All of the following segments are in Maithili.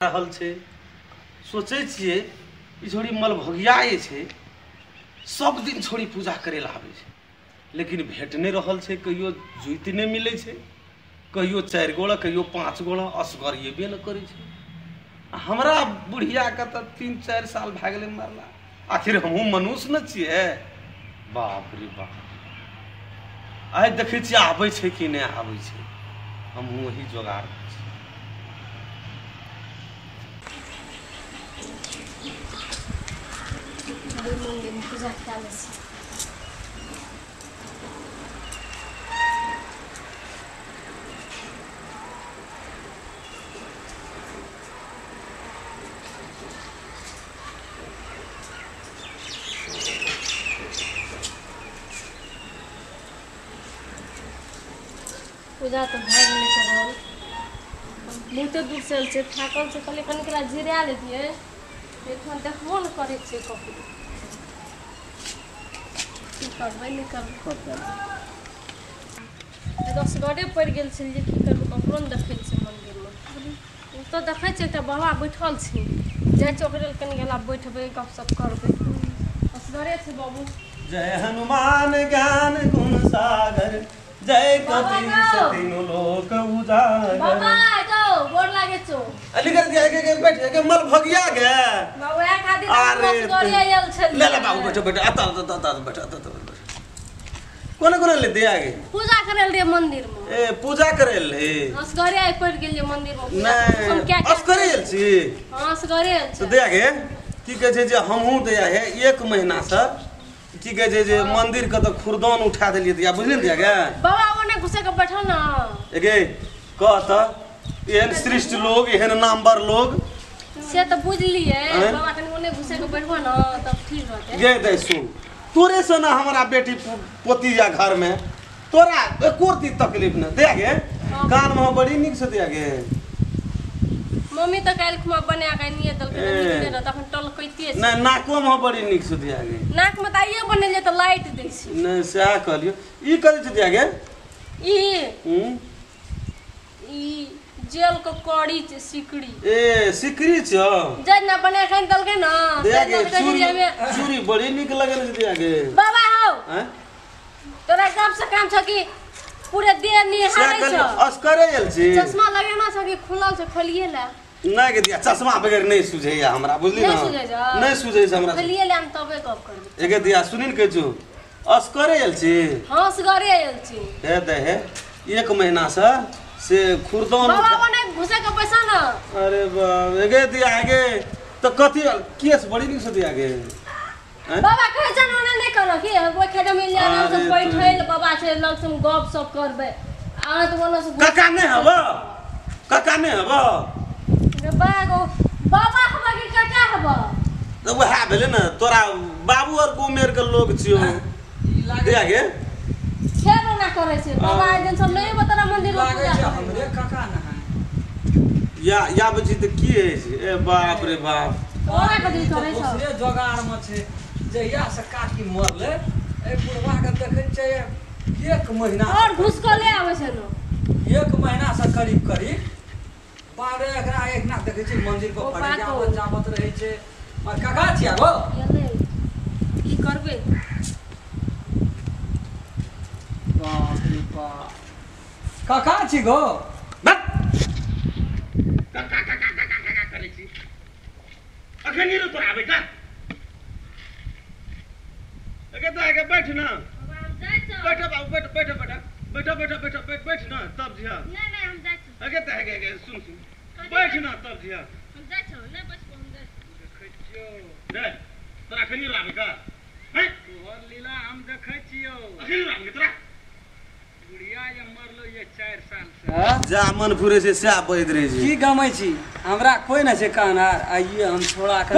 रहल छै। सोचै छियै ई छोड़ी मलभगिया जे छै सब दिन छोड़ी पूजा करे ला आबै छै, लेकिन भेट नहि रहल छै। कहियो जुति नहि मिलै छै, कहियो 4 गोड़ा कहियो 5 गोड़ा, असगर एबे नहि करै छै। हमरा बुढ़ियाके तऽ 3-4 साल भए गेलै मरला। आखिर हमहूँ मनुष्य ने छियै। बाप रे बाप, आइ देखै छियै आबै छै कि नहि आबै छै। हमहूँ वही जोगाड़ पूजा कए लै छी। पूजा तऽ भए गेलै करल, बहुते दूर से आयल छै, थाकल छै, कहलियै कनि एकरा जिरा लेतियै। एहिठाम देखबो नहि करै छै ककरो। की करबै नहि करबै, असगरे पड़ि गेल छलियै, की करबै, ककरो नहि देखै छियै मन्दिरमे। ओतऽ देखै छियै एकटा बाबा बैठल छै, जाइ छै ओकरे लग कनि गेला बैठबै, गपशप करबै। असगरे छै बाबू। जय हनुमान ज्ञान गुण सागर, जय कपीश तीनों लोक उजागर। बाबा जाओ, गोर लागे छौ। अली कर दिया के बैठ के मल भगिया गे बाबू, एक आदमी असगरे आयल छलियै। ले ले बाबू, बैठो बैठो, आता आता आता बैठो, आता आता बैठो। कोने कोने ले दिया गे? पूजा करे ले मंदिर में। ए पूजा करे ले असगरे आइ पड़ गेलियै मंदिर में। नहीं असगरे आयल छी। हां असगरे आयल छी। तो दिया गे की कहै छै जे हमहूँ दिया है 1 महीना से की कहै छै जे मंदिर के तऽ खुरदान उठा देलियै दिया, बुझलियै दिया गे? बाबा ओने घुसे के बैठल ना। एगे कह तऽ एहन श्रेष्ठ लोग, एहन नामवर लोग से तऽ बुझलियै बाबा, कनि ओने घुसे के बैठबो ना तब ठीक रहतै। गे दे सुन, तोरे से ना हमारा बेटी पोती या घर में तोरा एको रत्ती तकलीफ न दिया गे। कान में बड़ी नीक से दिया गे। मम्मी तऽ काल्हि खुमा बना के आनिए देलकै, नीक नहि रहत, अखन टलकैते छै। नहि नाको में बड़ी नीक से दिया गे। नाक में तऽ आइए बनेलियै तऽ लाइट दै छै। नहि सएह कहलियौ। ई कथी छै दिया गे? ई ई जेल के कड़ी छै, सिकड़ी। ए सिकड़ी छौ जे ना बना के आनि देलकै ना दिया गे। चूड़ी बड़ी नीक लगल छै दिया गे। बाबा हौ, तोरा गप से काम छौ कि पूरे देह निहारै छौ? असकरे आयल छी। चश्मा लगेना छौ कि खुलल छौ? खोलिए ले। नहि गे दिया, चश्मा बगैर नहि सुझैया हमरा, बुझली ना? नहि सुझै छै हमरा। खोलिए ले, हम तबे गप करबै। एगे दिया सुनिन कहै छौ असकरे आयल छी? हां असगरे आयल छी। हे दे हे 1 महीना से से खुरदान बाबा ओने घुसे के पैसा ना। अरे बाप एगे दिया गे तऽ कथी केस बड़ी नीक से दिया गे। बाबा कहै छै ओने नहि करऽ की ओइ खेत मिल जाय, आराम से बैठै ले बाबा छै लग से गप सप करबै। अहाँ तऽ ओने से काका नहि हब, काका नहि हब। बाबा हब कि काका हब? तऽ वएह भेलै ने, तोरा बाबू और उमेर के लोग छियौ दिया गे। फेर ओना करै छै बाबा, आइ दिन सब नहि तोरा मंदिर में पूजा छै। हमरे काका न है या या बची तऽ की होइ छै? ए बाप रे बाप, तोरा कथी करै छौ? दोसरे जोगाड़ में छै। जहिया से काकी मरलै ए बुढ़वा के देखै छै 1 महीना और घुसकले आबै छै न। 1 महीना से करीब करीब बारे एकरा एक ना देखै छै मंदिर पर फड़ि जावत जावत रहै छै। मर काका छिया गो की करबै? बाप रे बाप, काका छी गो। काका काका काका काका करै छी अखन नी तोरा आबै का? एगे तऽ आगे बैठ ना। बाबा हम जाइ छौ। बैठ बाबू, बैठ बैठ बैठ बैठ बैठ बैठ बैठ बैठ ना तब जिया। नहि नहि हम जाइ छौ। अगे तऽ आगे आगे सुन सुन बैठ ना तब जिया। हम जाइ छौ, नहि बैसबो, हम जाइ छौ। देखै छियौ रे तोरा अखन नी आबै का? हैं तोहर लीला हम देखै छियौ। अखन नी आबै तोरा? बुढ़िया जे मरलो ये 4 साल से। जा मन फुरे से सएह बजैत रहै छै। की गमै छी हमरा कोइ नहि छै कहनार। आइए हम छोड़ा के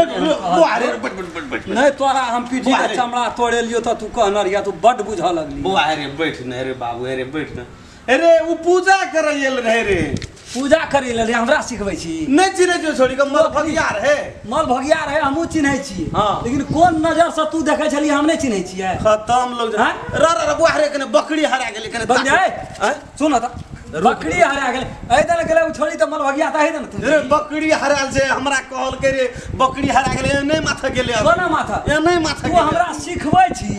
नहि तोरा हम पीठी के चमड़ा तोड़ेलियौ तऽ तू कहनर या तू बड्ड बुझऽ लगली। बौआ रे बैठ ने रे बाबू, रे बैठ ने अरे। ओ पूजा करै आयल रहै रे। पूजा करै लेल हमरा सिखबै छी? नहि चिन्है छियौ छोड़ी के, मल भगिया रहै। मल भगिया रहै, हमहूँ चिन्है छियै, लेकिन कोन नजर से तू देखै छली हम नहि चिन्है छियै। खतम लोग। र र बौआ रे, कने बकरी हरा गेलै कने। सुन तऽ बकरी हरा गेल एहि दल गेलै उ छोड़ी त मलभगिया त है ने तू रे बकरी हराल छै हमरा कहल के रे बकरी हरा गेलै नहि माथा गेलै कोना माथा ए नहि माथा तू हमरा सिखबै छी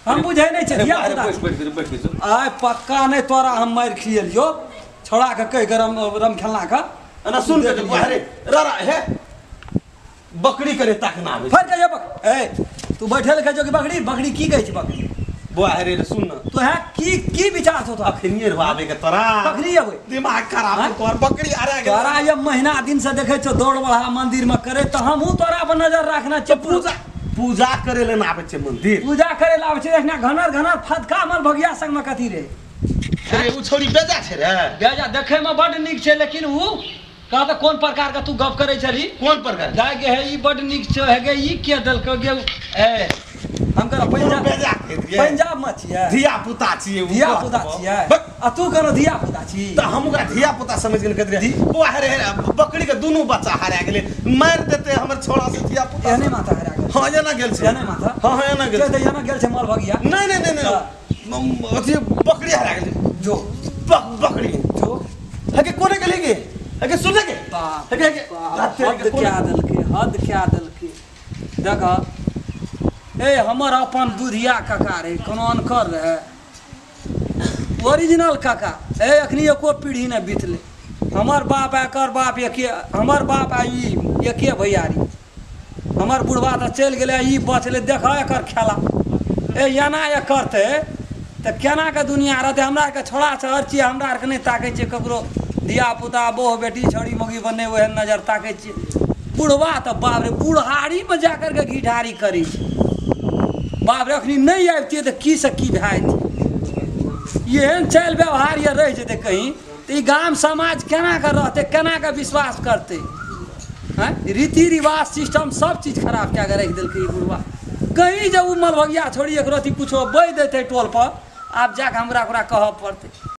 हम बुझै नहि छै धिया पुता बैठ बैठ बैठ आइ पक्का नहि तोरा हम मारि खिएलियो छोड़ा के कहि के रम रम खेलना के ना सुन के अरे रा रा हे बकरी करे ताकना आबै फट के बक ए तू बैठल के जो कि बकरी बकरी की कहै छै बकरी बुआ रे सुन न तो है की की विचार छौ तोरा अखनिए रो आबे के तोरा बकरी अबै दिमाग खराब तोर बकरी हरा गेल तोरा ये महीना दिन से देखै छौ दौड़ बढ़ा मंदिर में करे त हमहूँ तोरा पर नजर राखना छै पूजा पूजा करे ले ना आबै छै मंदिर पूजा करे ला आबै छै देखना घनर घनर फदका मल भगिया संग में कथी रे अरे उ छोरी बेजा छै रे बेजा देखे में बड नीक छै लेकिन उ कह त कोन प्रकार के तू गप करे छली कोन प्रकार जाय गे हे ई बड नीक छै हे गे ई के देलको गे ए हम कर पंजाब बेजा के दिए पंजाब में छियै धिया पुता छियै धिया पुता छियै आ तू कोनो धिया पुता छी त हम ओकरा धिया पुता समझ गेल कहत रे बुआ रे बकरी के दुनू बच्चा हरा गेलै मारि देते हमर छोड़ा से धिया पुता एने माथा हरा गेल हां एना गेल छै एने माथा हां हां एना गेल छै एना गेल छै माल भगिया नहीं नहीं नहीं नहीं अथी बकरी हरा गेल जो बकरी जो हके कोने गेलै गे हके सुन गे बाप हके हके हद क्या देलकै हद क्या देलकै देख ए हमर अपन दुधिया काका रे कोनो अनकर रहे ओरिजिनल काका ए अखनी एको पीढ़ी ने बीतले हमर बाप एकर बाप एके हमर बाप आ ई एके भैयारी हमर बुढ़बा तऽ चलि गेलै ई बचलै देख एकर खेला ए एना ये करतै तऽ केना के दुनिया रहतै हमरा आरके छोड़ा शहर छियै हमरा आरके नहि ताकै छियै ककरो धिया पुता बहु बेटी छड़ी मौगी बने ओहन नजर ताकै छियै बुढ़बा तऽ बाप रे बुढ़ारीमे जा करके घिढारी करै छै बाप रे अखनी नहि आबितियै तऽ की से की भए जेतै एहन चालि व्यवहार ये रहि जेतै कहीं तऽ ई गाम समाज केना के रहतै केना के विश्वास करतै हैं रीति रिवाज सिस्टम सब चीज खराब कए के राखि देलकै ई बुढ़बा कहीं जब ओ मलभगिया छोड़ी एक रति कुछो बहि देतै टोल पर आब जाके हमरा ओकरा कहऽ पड़तै।